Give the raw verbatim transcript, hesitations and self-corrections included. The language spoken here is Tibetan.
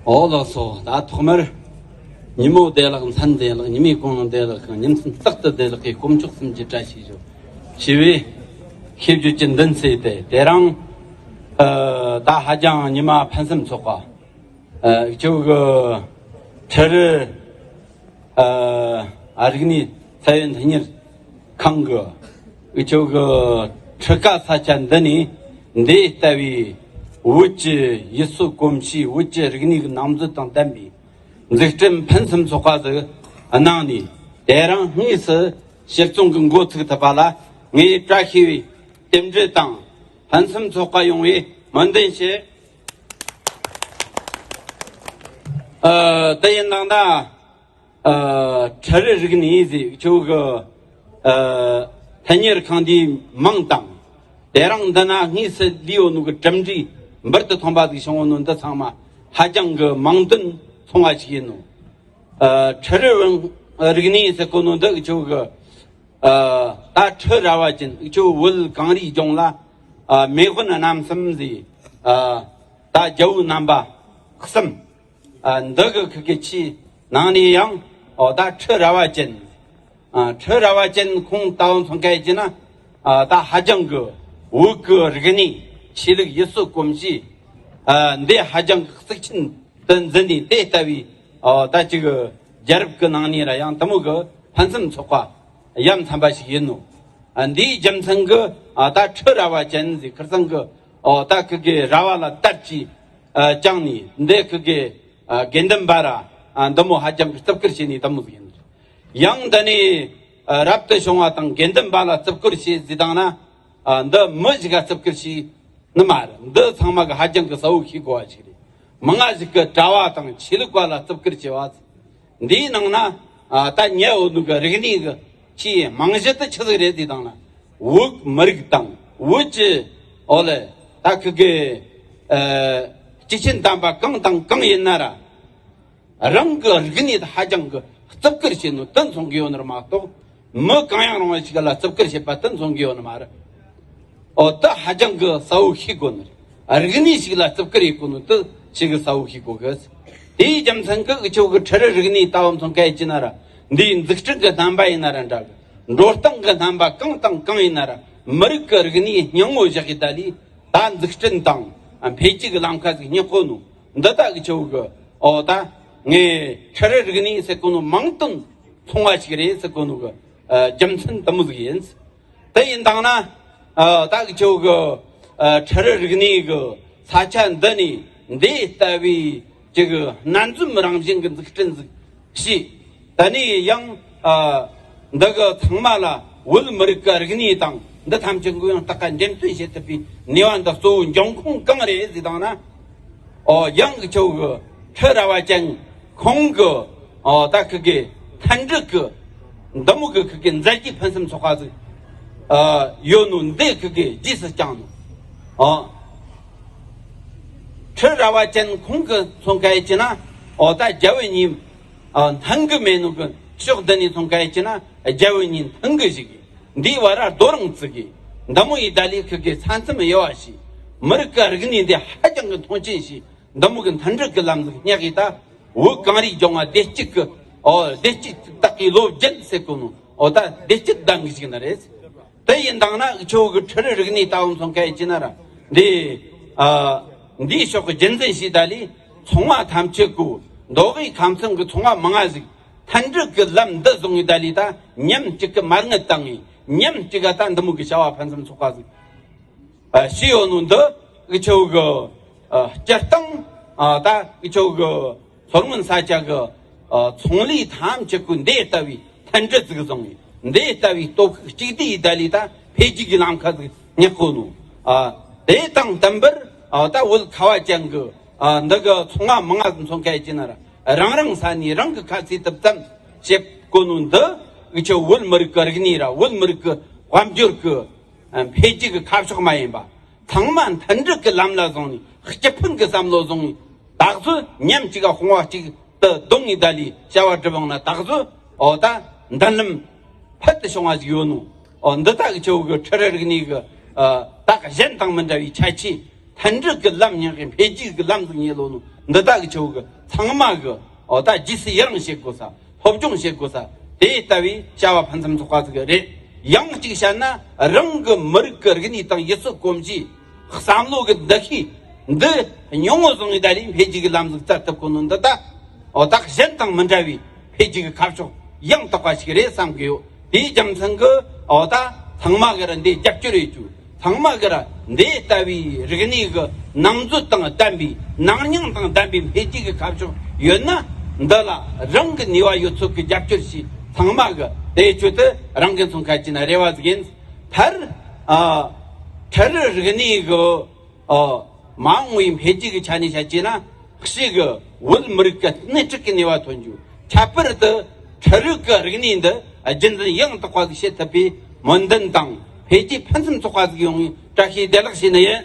ཨོ་ལགས་སོ། ད་ཐོག་མར་ཉིན་མོ་བདེ་ལེགས། མཚན་བདེ་ལེགས། ཉི་མའི་གུང་བདེ་ལེགས། ཉིན་མཚན་རྟག་ཏུ་བདེ་ལེགས་ཀྱི་དཀོན་མཆོག་གསུམ་གྱི་བཀྲ་ཤིས་ཤོག་ཞེས་པའི་ཞེས་བརྗོད་ཀྱི་མདུན་བསུས་ཏེ། དེ་རིང་ཨ་ད་ཧ་ཅང་ཉི་མ་ཕུན་སུམ་ཚོགས་པ། ཨ་ཁྱོད་ཀྱི་ཁྲི་རི་ཨ་རིག་གནས་ཚད་ཡོད་མཐུན་གཉེར་ཁང་གི་འུ་ཆོ་གི་ཁྲི་ཀ་ས་ཆ་འདི་ནས་འདི་ལྟ་བུའི་བོད་ཀྱི་ཡུལ་སྲོལ་གོམས་གཤིས། བོད་ཀྱི་རིག་གནས་ཀྱི་ནང་མཛོད་དང་ལྡན་པའི་འཛུགས་སྐྲུན་ཕུན་སུམ་ཚོགས་པ་ཟིག་གནང་ནས། དེ་རིང་དངོས་སུ་ཕྱིར་ཚོང་གི་འགོ་ཚུགས་ཐུབ་པ་ལ་ངས་བཀྲ་ཤིས་པའི་རྟེན་འབྲེལ་དང་ཕུན་སུམ་ཚོགས་པ་ཡོང་བའི་སྨོན་འདུན་ཞུ། ཨ་དེ་ཡིན་དང་ད། ཨ་ཁྲི་རི་རིག་གནས་ཟེར་ཁྱོད་ཀྱི་ཨ་མཐུན་གཉེར་ཁང་འདིའི་མིང་དང་། དེ་རིང་འདི་ན་དངོས་སུ་ལུས་ཡོད་ནོ་གི་གྲུབ་འབྲས་འབུར་དུ་ཐོན་པ་ཟིག་བྱུང་ཡོད་ནོ་འདི་ཚང་མ་ཧ་ཅང་གི་མིང་དོན་མཚུངས་པ་ཞིག་ཡིན་ནོ། ཨ་ཁྲི་རི་རིག་གནས་ཟེར་གོ་ནོ་འདི་ཁྱོད་ཀྱི་ཨ་ད་ཁྲི་རལ་པ་ཅན། ཁྱོད་བོད་གངས་རིའི་ལྗོངས་ལ་ཨ་མེས་དབོན་རྣམ་གསུམ་ཟེར། ཨ་ད་རྒྱལ་པོ་རྣམ་པ་གསུམ། ཨ་འདི་གི་ཁུ་གེ་ཆི་ནང་ནས་ཡང་ཨོ་ད་ཁྲི་རལ་པ་ཅན། ཨ་ཁྲི་རལ་པ་ཅན་ཁོང་ལྟ་བུ་མཚོན་མཁན་ཡིན་ན། ཨ་ད་ཧ་ཅང་གི་བོད་ཀྱི་རིག་གནས། ཆོས་ལུགས། ཡུལ་སྲོལ་གོམས་གཤིས། ཨ་འདི་ཧ་ཅང་གི་གཙིགས་ཆེན་དུ་འཛིན་ནས། དེ་ལྟ་བུའི་ཨོ་ད་ཅིག་རྒྱལ་རབས་ཀྱི་ནང་ནས་ར་ཡང་དེ་མོ་གི་ཕུན་སུམ་ཚོགས་པ་ཡ་མཚན་པ་ཞིག་ཡིན་ནོ། ཨ་འདིའི་རྒྱུ་མཚན་གྱིས་ཨ་ད་ཁྲི་རལ་པ་ཅན་ཟེར། ཁིར་ཚང་གི་ཨོ་ད་ཁུ་གེ་རལ་པ་ལ་དར་གྱིས་ཨ་བཅིངས་ནས། འདི་ཁུ་གེ་ཨ་དགེ་འདུན་པ་ར་ཨ་འདི་མོ་ཧ་ཅང་གི་བརྩི་བཀུར་བྱས་ནས་དེ་མོ་ཟིག་ཡིན། ཡང་འདི་ནས་ཨ་རབ་ཏུ་བྱུང་བ་དང་དགེ་འདུན་པ་ལ་བརྩི་བཀུར་བྱས་ཟེར་དང་ན། ཨ་འདི་མི་ཞིག་ག་བརྩི་བཀུར་བྱས་ནི་མ་རེད། འདི་ཚང་མ་གི་ཧ་ཅང་གི་གསལ་བོ་ཤེས་དགོས་པ་ཞིག་རེད། མི་ང་ཞིག་གི་གྲྭ་བ་དང་ཆོས་ལུགས་པ་ལ་བརྩི་བཀུར་བྱས་པ། འདིའི་ནང་ན་ཨ་ད་ཉེ་འོ་ནུ་གི་རིག་གནས་གི་ཆེས་རྨང་གཞི་དེ་ཆི་ཟིག་རེད་ཟེར་དང་ན། བོད་མི་རིགས་དང་བོད་ཀྱི་ཨོ་ལེ་ད་ཁུ་གེ་ཨ་སྤྱི་ཆིངས་དམ་པ་གང་དང་གང་ཡིན་ན་ར། རང་གི་རིག་གནས་དེ་ཧ་ཅང་གི་བརྩི་བཀུར་བྱེད་ནོ་དེ་མཚོན་གི་ཡོད་ནི་རེད་མ་གཏོགས། མི་གང་ཡང་རུང་བ་ཞིག་ལ་བརྩི་བཀུར་བྱེད་པ་དེ་མཚོན་གི་ཡོད་ནི་མ་རེད། ཨོ་ད་ཧ་ཅང་གི་གསལ་བོ་ཤེས་དགོས་ནི་རེད། རིག་གནས་ཤིག་ལ་བརྩི་བཀུར་ཡེད་དགོས་ནོ་དེ་ཞིག་གི་གསལ་བོ་ཤེས་དགོས་གི། དེའི་རྒྱུ་མཚན་གྱིས་འུ་ཆོ་གི་ཁྲི་རི་རིག་གནས་ལྟ་བུ་མཚོན་མཁན་ཡིན་ན་ར། འདིའི་འཛུགས་སྐྲུན་གྱི་རྣམ་པ་ཡིན་ན་ར་འདྲ་གི། འགྲོ་སྟངས་ཀྱི་རྣམ་པ་གང་དང་གང་ཡིན་ན་ར། མི་རིགས་ཀྱི་རིག་གནས་སྙིང་བོ་བཞག་གི་ད་ལི། ད་འཛུགས་སྐྲུན་དང་འཕེལ་རྒྱས་ཀྱི་ལམ་ཁ་ཟིག་སྙེག་གོ་ནོ། འདི་ད་འུ་ཆོ་གི་ཨོ་ད་ངས་ཁྲི་རི་རིག་གནས་ཟེར་གོ་ནོ་མིང་དོན་མཚུངས་པ་ཞིག་རེད་ཟེར་གོ་ནོ་གི་ཨ་རྒྱུ་མཚན་དེ་མོ་ཟིག་ཡིན། དེ་ཡིན་དང་ན་ཨ་ད་འུ་ཆོ་གི་ཨ་ཁྲི་རི་རིག་གནས་གི་ས་ཆ་འདི་ནས་འདི་ལྟ་བུའི་ཅིག་གི་སྣ་འཛོམས་རང་བཞིན་གི་འཛུགས་སྐྲུན་ཟིག་བྱས། ད་ནི་ཡང་ཨ་འདི་གི་ཚང་མ་ལ་བོད་མི་རིགས་ཀྱི་རིག་གནས་དང་འདི་ཐམས་ཅད་ཀྱི་ཡང་ལྟ་ཀ་འགྲེམས་སྟོན་བྱེད་ཐུབ་པའི་ནུས་པ་འདི་གཙོ་བོ་འབྱུང་ཁུངས་གང་རེད་ཟེར་དང་ན། ཨོ་ཡང་གི་ཆོ་གི་ཁྲི་རལ་པ་ཅན་ཁོང་གི་ཨོ་ད་ཁུ་གི་མཐུན་སྒྲིལ་གི་འདི་མོ་གི་ཁུ་གི་མཛད་རྗེས་ཕུན་སུམ་ཚོགས་པ་ཟིག་ཨ་ཡོད་ནོ་འདི་ཁུ་གི་རྗེས་སུ་བསྐྱངས་ནོ། ཨོ་ཁྲི་རལ་པ་ཅན་ཁོང་གི་མཚོན་མཁན་ཡིན་ན། ཨོ་ད་རྒྱལ་བོ་གཉིས་ཨ་མཐུན་གི་མེད་ནོ་གི་ཕྱོགས་འདི་ནས་མཚོན་མཁན་ཡིན་ན་རྒྱལ་བོ་གཉིས་མཐུན་གི་ཞིག་གི། འདིའི་བར་ར་རྡོ་རིང་བརྩིགས་གི། འདི་མོ་ཡི་ད་ལི་ཁུ་གི་ས་མཚམས་དབྱེ་བ་ཕྱེ། མི་རིགས་ཀྱི་རིག་གནས་འདི་ཧ་ཅང་གི་མཐོང་ཆེན་བྱས། འདི་མོ་གི་མཐུན་སྒྲིལ་གི་ལམ་ལུགས་སྙེག་གི་ད། བོད་གངས་རིའི་ལྗོངས་ང་བདེ་སྐྱིད་གི། ཨོ་བདེ་སྐྱིད་དག་གི་ལོ་བརྒྱད་ཟེར་གོ་ནོ། ཨོ་ད་བདེ་སྐྱིད་ལྡན་གི་ཞིག་ན་རེད། དེ་ཡིན་དང་ན་འུ་ཆོ་གི་ཁྲི་རི་རིག་གནས་ལྟ་བུ་མཚོན་མཁན་ཡིན་ན་ར། འདི་ཨ་འདིའི་ཕྱོགས་གི་རྒྱུན་འཛིན་བྱས་ད་ལི། ཚོང་པ་ཐམས་ཅད་གོ། མདོ་དབུས་ཁམས་གསུམ་གི་ཚོང་པ་མང་ང་ཟིག་མཐུན་སྒྲིལ་གི་ལམ་འདི་བཟུང་ངེ་ད་ལི་ད་མཉམ་གཅིག་གི་མ་དངུལ་བཏང་ངེ་མཉམ་གཅིག་ག་ད་འདི་མོ་གི་བྱ་བ་ཕུན་སུམ་ཚོགས་པ་ཟིག་ཨ་བྱས་ཡོད་ནོ་འདི་འུ་ཆོ་གི་ཨ་སྤྱིར་བཏང་ཨ་ད་འུ་ཆོ་གི་མཚོ་སྔོན་ས་ཆ་གི་ཨ་ཚོང་ལས་ཐམས་ཅད་གོ་འདི་ལྟ་བུའི་མཐུན་སྒྲིལ་ཟིག་བཟུང་ངེ་འདི་ལྟ་བུའི་སྟོབས་ཤུགས་གཅིག་སྒྲིལ་ཡེ་ད་ལི་ད་འཕེལ་རྒྱས་ཀྱི་ལམ་ཁ་ཟིག་སྙེག་གོ་ནོ། ཨ་དེ་དང་བསྟུན་པར་ཨ་ད་བོད་ཁ་བ་ཅན་གི་ཨ་འདི་གི་ཚོང་པ་མང་ང་ཟིག་མཚོན་མཁན་ཡིན་ན་ར། རང་རང་ས་ནས་རང་གི་ཁ་ཚིག་ཏུ་ཙམ་བྱེད་དགོས་ནོ་འདི་འུ་ཆོ་བོད་མི་རིགས་ཀྱི་རིག་གནས་ར་བོད་མི་རིགས་ཀྱི་དཔལ་འབྱོར་གྱི་འཕེལ་རྒྱས་ཀྱི་ཁ་ཕྱོགས་མ་ཡིན་པ། ཚང་མ་མཐུན་སྒྲིལ་གྱི་ལམ་ལ་བཟུང་ནས་སྤྱི་ཕན་གྱི་བསམ་བློ་བཟུང་ནས་ད་གཟོད་མཉམ་གཅིག་ག་དཔུང་པ་གཅིག་ཏུ་བསྡོངས་ནས་ད་ལི་བྱ་བ་སྒྲུབ་འོང་ན་ད་གཟོད་ཨོ་ད་མདུན་ལམ་ཕུལ་དུ་བྱུང་བ་ཞིག་ཡོད་ནོ། ཨོ་འདི་ད་འུ་ཆོ་གི་ཁྲི་རི་རིག་གནས་ཀྱི་ཨ་ད་གཞན་དང་མི་འདྲ་བའི་ཁྱད་ཆོས། མཐུན་སྒྲིལ་གི་ལམ་ཉག་གི་འཕེལ་རྒྱས་ཀྱི་ལམ་ཟིག་རྙེད་ལོ་ནོ་འདི་ལྟ་གི་ཆེ་བོ་གི་ཚང་མ་གི་འོ་ད་རྗེས་སུ་ཡི་རང་བྱེད་དགོས་ས། སློབ་སྦྱོང་བྱེད་དགོས་ས། དེ་ལྟ་བུའི་བྱ་བ་ཕུན་སུམ་ཚོགས་པ་ཟིག་རེད། ཡང་གཅིག་བཤད་ན་རང་གི་མི་རིགས་ཀྱི་རིག་གནས་དང་ཡུལ་སྲོལ་གོམས་གཤིས། བསམ་བློ་གི་འདུ་ཤེས་འདི་ཉུང་ངུ་བཟུང་བའི་ད་རེས་འཕེལ་རྒྱས་ཀྱི་ལམ་ཟིག་བཙལ་ཐུབ་གོ་ནོ་འདི་ད། འོ་ད་གཞན་དང་མི་འདྲ་བའི་འཕེལ་རྒྱས་ཀྱི་ཁ་ཕྱོགས་ཡང་དག་པ་ཞིག་རེད་བསམ་གི་ཡོད། དེའི་རྒྱུ་མཚན་གྱིས་འོ་ད་ཚང་མ་གི་ར་འདི་རྒྱབ་སྐྱོར་ཡོད་རྒྱུ། ཚང་མ་གི་ར་འདི་ལྟ་བུའི་རིག་གནས་ཀྱི་ནང་མཛོད་དང་ལྡན་པའི་ནང་སྙིང་དང་ལྡན་པའི་འཕེལ་རྒྱས་ཀྱི་ཁ་ཕྱོགས་ཡོད་ན། འདི་ལ་རང་གི་ནུས་པ་ཡོད་ཚད་ཀྱི་རྒྱབ་སྐྱོར་བྱས། ཚང་མ་གི་དེ་ཆོད་དུ་རང་གི་འཚོང་ཁ་ཅིག་ན་རེ་བ་ཟིག་ཡིན། མཐར་ཨ་ཁྲི་རི་རིག་གནས་ཀྱི་ཨ། མ་འོངས་པའི་འཕེལ་རྒྱས་ཀྱི་ཆ་ནས་བཤད་ཀྱི་ན། གཤིས་ཀྱི་བོད་མི་རིགས་ཀྱི་སྣེ་ཁྲིད་ཀྱི་ནུས་པ་ཐོན་རྒྱུ། ཁྱད་པར་དུ་ཁྲི་རུ་ཀྱི་རིག་གནས་འདི་རྒྱུན་འཛིན་ཡང་དག་པ་ཞིག་བྱེད་ཐུབ་པའི་སྨོན་འདུན་དང་འཕེལ་རྒྱས་ཕུན་སུམ་ཚོགས་པ་ཞིག་ཡོང་བའི་བཀྲ་ཤིས་བདེ་ལེགས་ཞུ་ནི་ཡིན།